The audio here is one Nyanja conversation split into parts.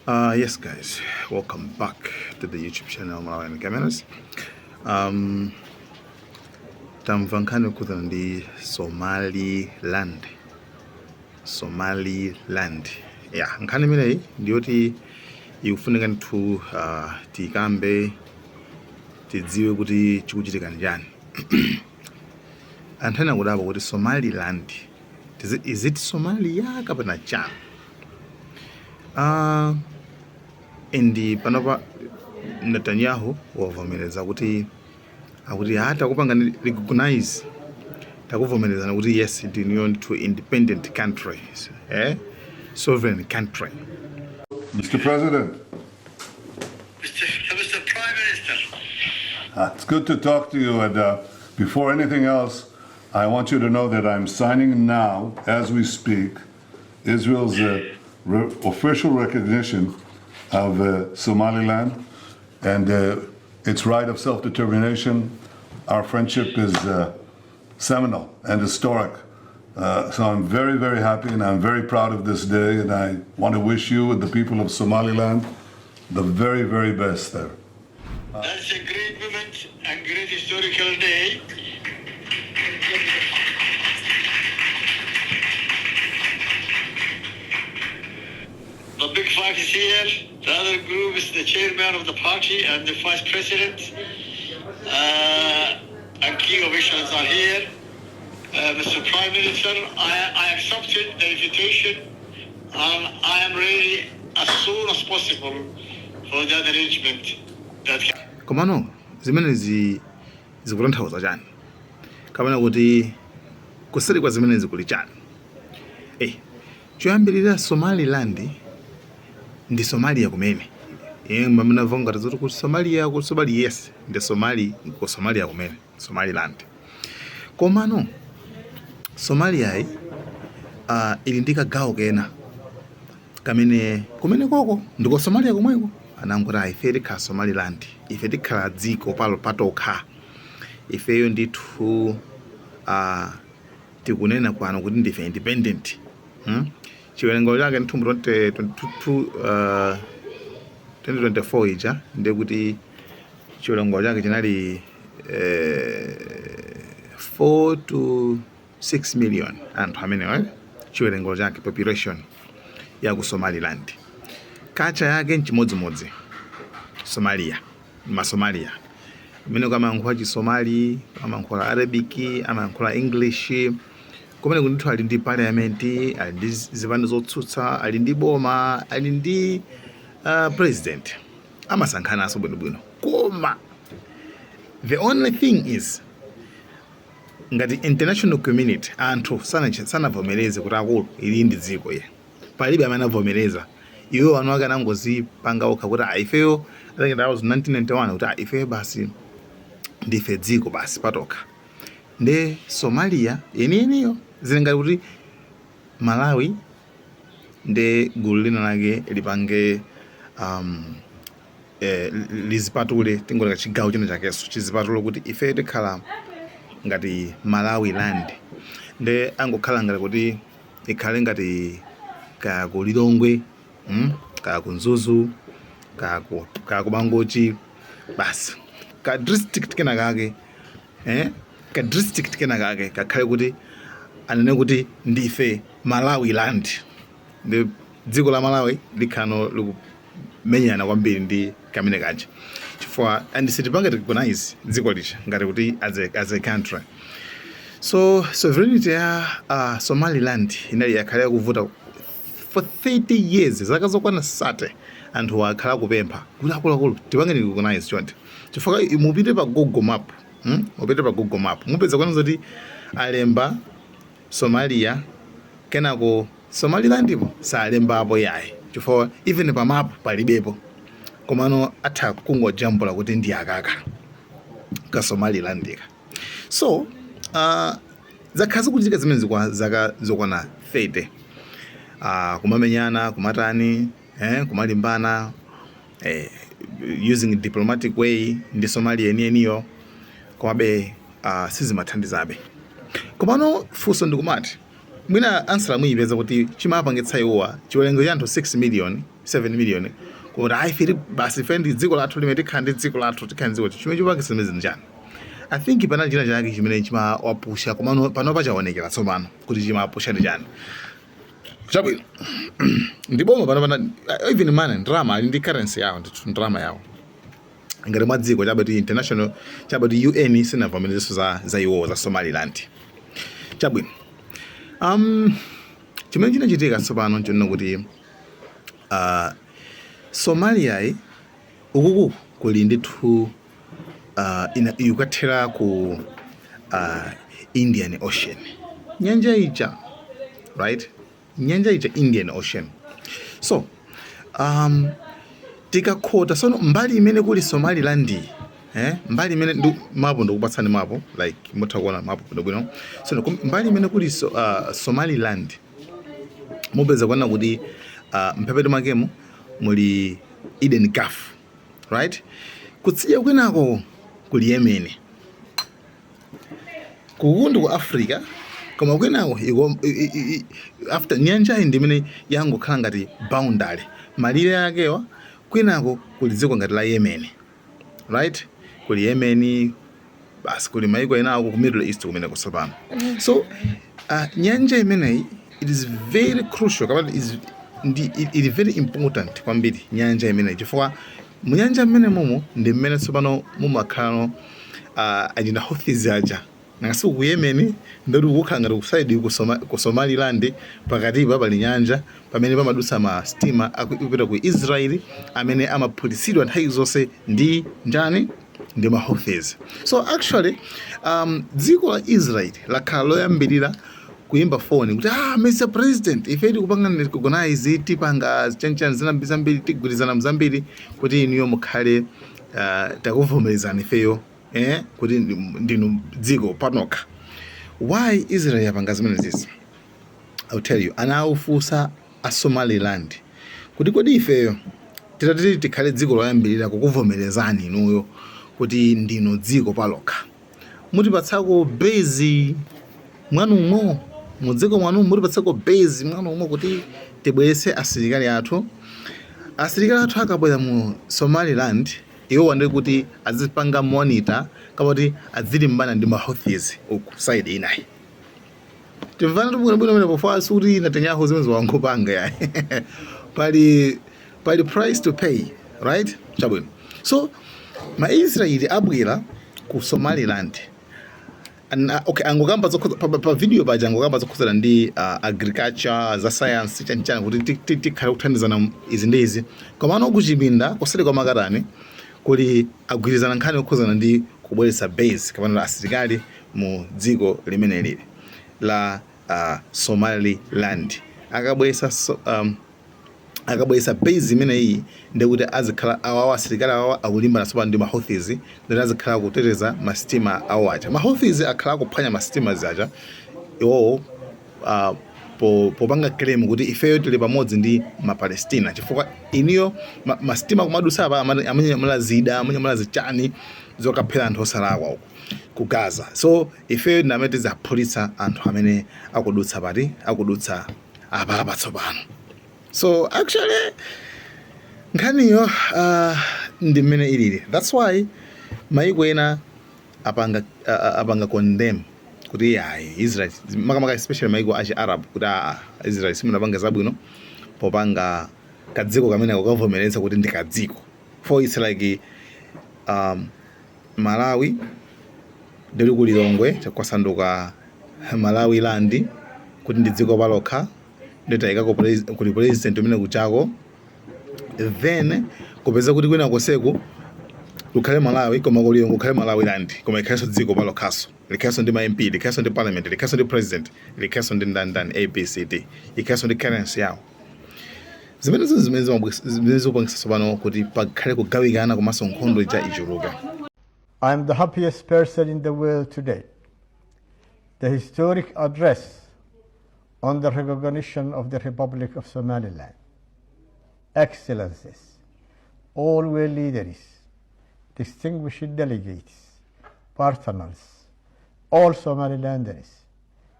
Yes, guys, welcome back to the YouTube channel Malawian Cameras. Tamva nkhani yokhudzana ndi Somaliland. Somaliland. Yeah, nkhani imeneyi ndiyoti ikufunika ndithu tikambe, tidziwe kuti chikuchitika njani. Anthu ena akudabwa kuti Somaliland is it Somalia kapena chani? And panopa Netanyahu wavomereza kuti, akuti ha, takupanga recognize, takuvomerezana kuti yes, ndiniyo ndithu independent country, eh? Sovereign country. Mr. President, Mr. Prime Minister. It's good to talk to you. And before anything else, I want you to know that I'm signing now, as we speak, Israel's official recognition of Somaliland and its right of self determination. Our friendship is seminal and historic. So I'm very, very happy and I'm very proud of this day. And I want to wish you and the people of Somaliland the very, very best there. That's a great moment and great historical day. The Big Five is here. The other group is the chairman of the party and the vice president. And key officials are here. Mr. Prime Minister, I accepted the invitation and I am ready as soon as possible for that arrangement that Komano zimenezi zikutanthauza chani, kapena kuti kuseri kwa zimenezi kuli chani? Choyambirira, Somaliland ndi Somalia kumene. Munamva ngati zoti ku Somalia, ku Somalia, yes, ndi Somali, ku Somalia kumene Somaliland. Komano Somaliayi ili ndi kagawo kena kamene kumene koko ndiko Somalia komweko. Anangoti, "Ah, ife tikhala Somaliland, ife tikhala dziko palo patokha ifeyo ndithu." Tikunena kwano kuti ndife independent, Chiwerengero chake ndithu mu 2022, 2024 ija, ndiye kuti chiwerengero chake chinali 4 to 6 million anthu amenewa, eh? Chiwerengero chake, population ya ku Somaliland, culture yake nchimodzimodzi Somalia, Masomalia kumene amayankhula Chisomali, amayankhula Arabic, amayankhula English. Kumene ndithu ali ndi parliament, ali ndi zipani zotsutsa, ali ndi boma, ali ndi president, amasankhananso bwinobwino. Koma the only thing is, ngati international community, anthu sanavomereze kuti akulu, ili ndi dziko iye. Palibe amene anavomereza. Iwo anu ake anangozipanga okha kuti, ah, ifeyo, I think that was 1991, kuti, ah, ifeyo basi ndife dziko basi patokha. Nde Somalia yeniyeniyo zili ngati kuti Malawi nde gulu lina lake lipange lizipatule, tingoleka chigawo china chakenso chizipatule kuti ife tikhala ngati Malawi land. Nde angokhala ngati kuti ikhale ngati kaya ku Lilongwe, Kaya ku Mzuzu, kaya ku Mangochi, basi ka district kena kake, eh? Ka district kena kake kakhale kuti anene kuti ndife Malawi land. Ndi dziko la Malawi likhano likumenyana kwambiri ndi kamene kaja, chifukwa and sitipange recognize dziko lija ngati kuti as a country. So sovereignty ya Somaliland inali yakhala yakuvuta for 30 years, zaka zokwana 30. Anthu akhala kupempha kuti, akuluakulu, tipange recognize chonde, chifukwa mupite pa Google Map, Mupite pa Google Map, mupeza kuona zoti alemba Somalia, kenako Somalilandipo salembapo yayi, chifukwa even pa map palibepo. Komano atha kungojambula kuti ndi akaka ka Somalilandika. So zakhala zikuchitika zimenezi kwa zaka zokwana 30, kumamenyana, kumatani, kumalimbana, using diplomatic way ndi Somalia yeniyeniyo, komabe sizimathandizabe. Komano funso ndikumati, Mwina answer muyipeza kuti chimapangitsa iwowa chiwerengero cha anthu 6 million, 7 million, kuti ayi, ife basi, ife ndi dziko lathu limene tikhala ndi dziko lathu, tikhala ndi dziko. Chimene chimapangitsa zimene zinthu chani? I think panali china chake chimene chimawapusha, komano panopa chaonekera tsopano kuti chimapusha ndi chani. Chabwino, ndiboma pano pana even money, ndalama, ali ndi currency yawo ndithu, ndalama yawo ngati mwa dziko chabe ti international, chabe ti UN sinavomerezenso za iwowo, za Somaliland. Chabwino, chimene chinachitika tsopano nchonena kuti Somalia ukuku kuli ndithu ikukathera ku Indian Ocean, nyanja ija, right? Nyanja ija, Indian Ocean. So tikakhota sono mbali imene kuli Somaliland, mbali imene ndi mapu, ndikupatsani mapu, like mutha kuona mapu bwinobwino. So mbali imene kuli Somaliland, mupeza kuona kuti mphepete mwakemo muli Aden Gulf, right? Kutsidya kwinako kuli Yemen. Kuku ndi ku Africa, koma kwinako after nyanjayi ndi imene yangokhala ngati boundary, malire akewa. Kwinako kuli dziko ngati la Yemen, right? Kuli Yemen basi, kuli maiko enawo ku Middle East kumene kusopano. So nyanja imeneyi, it is very crucial kapena is ndi it is very important kwambiri nyanja imeneyi, chifukwa munyanja mmene mumo ndi mmene tsopano mumakhalano achina Houthis aja. Nangasi ku Yemen ndoti kukhala ngati ku side ku Somaliland, pakatipa pali nyanja pamene pamadutsa ma sitima akupita ku Israel, amene amaphulitsidwa nthawi zonse ndi njani? Ndi ma Houthis. So actually dziko la Israel lakhala loyambirira kuyimba foni kuti, "Ah, Mr President, ife tikupanga recognize, tipanga chanchani zina zambiri, tigwirizana zambiri kuti inuyo mukhale takuvomerezani ifeyo kuti ndinu dziko panokha." Why Israel yapanga zimene zizi? I'll tell you. Anawufunsa a Somaliland kuti, "Kodi ifeyo titati tikhale dziko loyambirira kukuvomerezani inuyo kuti ndinu dziko palokha, mutipatsako base mwanumo, mudziko mwanumo, mutipatsako base mwanumo kuti tibweretse asilikali athu? Asilikali athu akabwera mu Somaliland, iwo ndi kuti azipanga monitor kapoti azilimbana ndi ma Houthis uku side inayi." Timvana tibwinobwino mene pofa suti Netanyahu zimene wangopanga yayi, pali price to pay, right? Chabwino, so maIsraeli abwera ku Somaliland. Okay, angokamba pa video paja angokamba zokhuzana ndi agriculture, za science, chanichani, kuti tikhale kuthandizana izi ndi izi. Komano kuchipinda kuseri kwa makatani kuli agwirizana nkhani yokhuzana ndi kubweretsa base kapena asilikali mu dziko limene lili la Somaliland. Akabweretsa so, akabweretsa base imeneyi, ndikuti azikhala awawa asilikali awawa akulimbana tsopano ndi ma Houthis, ndikuti azikhala kuteteza masitima awo aja. Ma Houthis akhala akuphwanya masitima aja iwowo popanga claim kuti ifeyo tili pamodzi ndi Mapalestina, chifukwa iniyo masitima kumadusa apa amanyamula zida, amanyamula zichani zokaphera anthu osalakwa uko ku Gaza. So ifeyo ndi amene tizaphulitsa anthu amene akudutsa pati, akudutsa apapa tsopano. So actually nkhaniyo ndi mmene ilili. That's why maiko ena apanga condemn kuti ayi, Israel, makamaka especially maiko achi Arab, kuti aa, Israel simunapanga zabwino popanga kadziko kamene kukavomeretsa kuti ndi kadziko. For it's like Malawi ndili ku Lilongwe kwasanduka Malawi land kuti ndi dziko palokha, nditayikako kuli president umene kuchako, then kupeza kuti kwina koseku kukhale Malawi, koma ku Lilongwe kukhale Malawi land, koma ikhalenso dziko palokhaso, likhalenso ndi ma MP, likhalenso ndi parliament, likhalenso ndi president, likhalenso ndi ndandani, ABCD, ikhalenso ndi currency yawo. Zimenezo zimene zikupangisa tsopano kuti pakhale kugawikana komanso nkhondo ija ichuluke. I am the happiest person in the world today. The historic address on the recognition of the Republic of Somaliland. Excellencies, all world leaders, distinguished delegates, partners, all Somalilanders.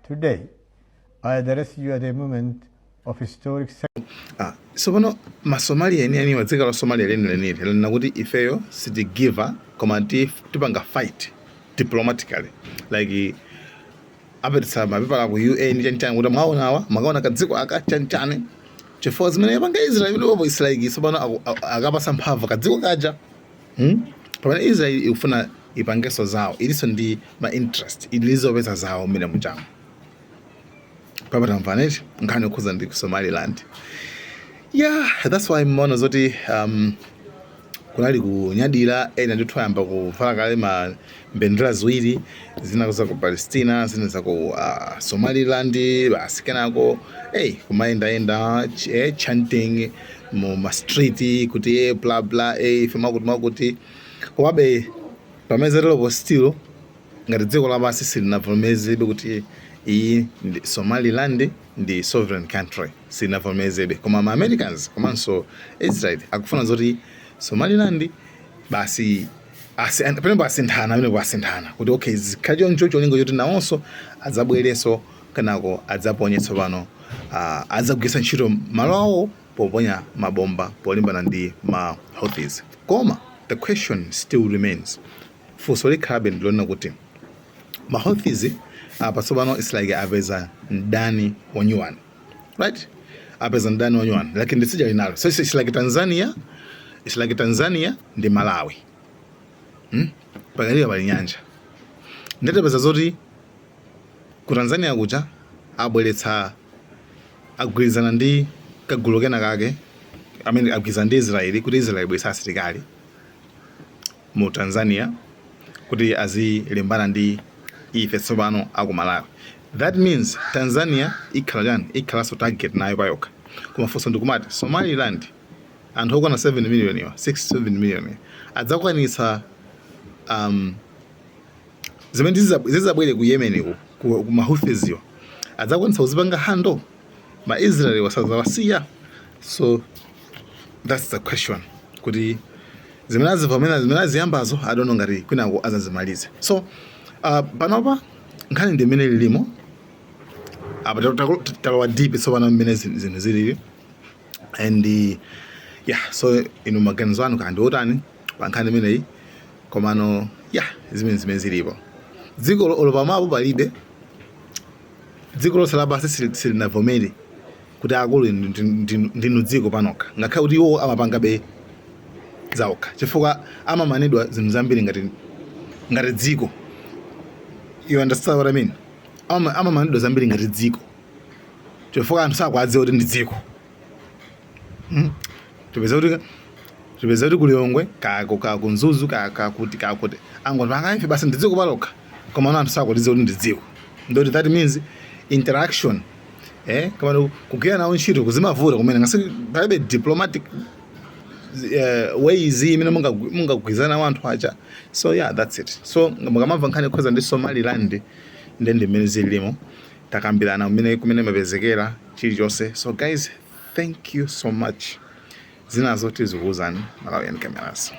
Today, I address you at a moment of historic Ah, tsopano masomalia enieniwa, dziko la Somalia lenilenili lanena kuti ifeyo sitigiva, koma tipanga fight diplomatically, like apititsa mapepala ku UN chanichani kuti mwaonawa makaona kadziko aka chanichani, chifukwa zimene yapanga Israel ipopo is like tsopano akapasa mphamvu kadziko kaja, Pamene Israel ikufuna ipangenso zawo, ilinso ndi ma interest, ili zopeza zawo mmene muchamo. Papa tamvaneti nkhani yokhuza ndi ku Somaliland. Yeah, that's why mmaona zoti kunali kunyadira, ena ndithu ayamba kuvala kale ma mbendera ziwiri, zina za ku Palestina, zina za ku Somaliland. Basi, kenako hey, kumayendayenda chanting mu ma street kuti bla bla, ife makuti makuti. Komabe pamene zateropo, still ngati dziko lapansi silinavomerezebe kuti iyi ndi Somaliland, ndi sovereign country, silinavomerezebe. Koma ma Americans komanso Israel akufuna zoti Somaliland basi pamenepo asinthana, pamenepo asinthana kuti okay, zikhale choncho, cholinga choti nawonso adzabwerenso kenako adzaponye tsopano, adzagwiritsa ntchito malo awo poponya mabomba polimbana ndi ma Houthis. Koma the question still remains, funso likhalabe ndilonena kuti ma Houthis apa tsopano it's like apeza mdani wanyuwani, right? Apeza mdani wanyuwani, like ndisija linalo. So it's like Tanzania, it's like Tanzania ndi Malawi, Pakatipa pali nyanja. Ndetapeza zoti ku Tanzania kuja abweretsa, agwirizana ndi kagulu kena kake amene agwirizana ndi Israeli kuti Israeli ibweretsa asilikali mu Tanzania kuti azilimbana ndi ife tsopano aku Malawi. That means Tanzania ikhala chani? Ikhalanso target nayo payokha. Koma funso ndikumati, Somaliland anthu okwana 7 million iwa, 6 7 million, adzakwanitsa zimene zizabwere ku Yemen, ku ma Houthis adzakwanitsa kuzipanga handle? Ma Israeli wasazawasiya? So that's the question, kuti zimene azivomera, zimene aziyambazo, I don't know ngati kwinako azazimalize. So panopa nkhani ndi imene lilimo apa. Talowa deep tsopano mmene zinthu zilili. And yeah, so inu maganizo anu kandi otani pa nkhani imeneyi? Komano yeah, zimene zilipo, dziko olo pamapo palibe, dziko lonse lapansi silinavomere kuti akulu ndinu dziko panokha, ngakhale kuti iwo amapangabe zawokha chifukwa amamanidwa zinthu zambiri ngati dziko. You understand what I mean? Amamanidwa zambiri ngati dziko chifukwa anthu sakwadziwa kuti ndi dziko. Tipeza kuti kulilongwe ka kunzuzu ka kakuti angoti panga ife basi ndi dziko palokha, koma anthu sakudziwa kuti ndi dziko. Ndoti that means interaction, koma kugwira nawo ntchito kuzimavuta kumene ngasi palibe diplomatic ways imene mungagwirizana nawo anthu aja. So yeah, that's it. So mukamamva nkhani ikhoza ndi Somaliland, ndi mmene zilimo, takambirana kumene kumene mapezekera chilichonse. So guys, thank you so much. Zinazo tizikuwuzani. Malawian Cameras.